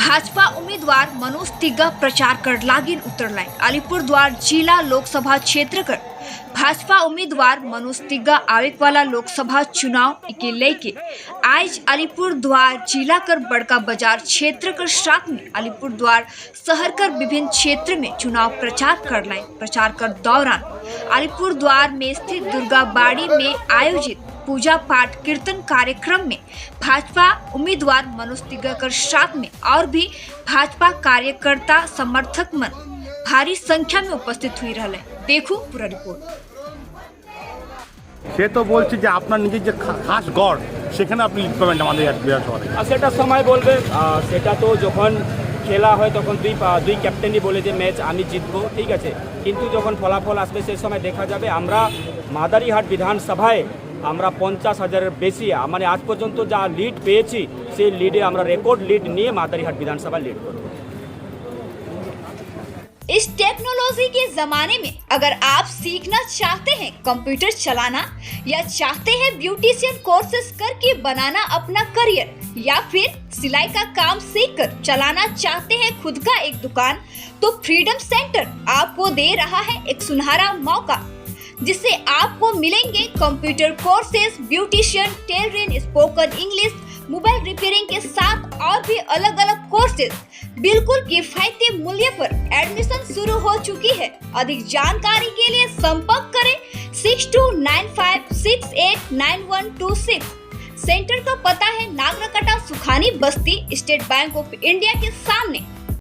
भाजपा उम्मीदवार मनोज तिग्गा प्रचार कर लागिन उतरलाइन। अलीपुरद्वार जिला लोकसभा क्षेत्र कर भाजपा उम्मीदवार मनोज तिग्गा आवेक वाला लोकसभा चुनाव के लेके आज अलीपुरद्वार जिला कर बड़का बाजार क्षेत्र कर साथ में अलीपुरद्वार शहर कर विभिन्न क्षेत्र में चुनाव प्रचार कर लाइन। प्रचार कर दौरान अलीपुरद्वार में स्थित दुर्गा बाड़ी में आयोजित पूजा पाठ कीर्तन कार्यक्रम में भाजपा उम्मीदवार मनोज तिग्गा कर साथ में और भी भाजपा कार्यकर्ता समर्थक मन भारी संख्या में उपस्थित हुई रहे। देखो पूरा रिपोर्ट। সে তো বলছে যে আপনার নিজের যে খাস গড়, সেখানে আপনি লিড পাবেন আমাদের এক বিধানসভা থেকে। আর সেটা সময় বলবে। সেটা তো যখন খেলা হয় তখন দুই ক্যাপ্টেনই বলে যে ম্যাচ আমি জিতবো, ঠিক আছে, কিন্তু যখন ফলাফল আসবে সেই সময় দেখা যাবে। আমরা মাদারিহাট বিধানসভায় আমরা 50,000-এর বেশি, মানে আজ পর্যন্ত যা লিড পেয়েছি সেই লিডে আমরা রেকর্ড লিড নিয়ে মাদারিহাট বিধানসভা লিড করব। इस टेक्नोलॉजी के जमाने में अगर आप सीखना चाहते हैं कंप्यूटर चलाना या चाहते हैं ब्यूटिशियन कोर्सेज करके बनाना अपना करियर या फिर सिलाई का काम सीखकर चलाना चाहते हैं खुद का एक दुकान, तो फ्रीडम सेंटर आपको दे रहा है एक सुनहरा मौका, जिससे आपको मिलेंगे computer courses, beautician, tailoring, spoken English, mobile repairing के साथ और भी अलग अलग कोर्सेज बिल्कुल किफायती मूल्य पर। एडमिशन शुरू हो चुकी है। अधिक जानकारी के लिए संपर्क करें 6295689126। सेंटर का पता है नागरकटा, सुखानी बस्ती, स्टेट बैंक ऑफ इंडिया के सामने।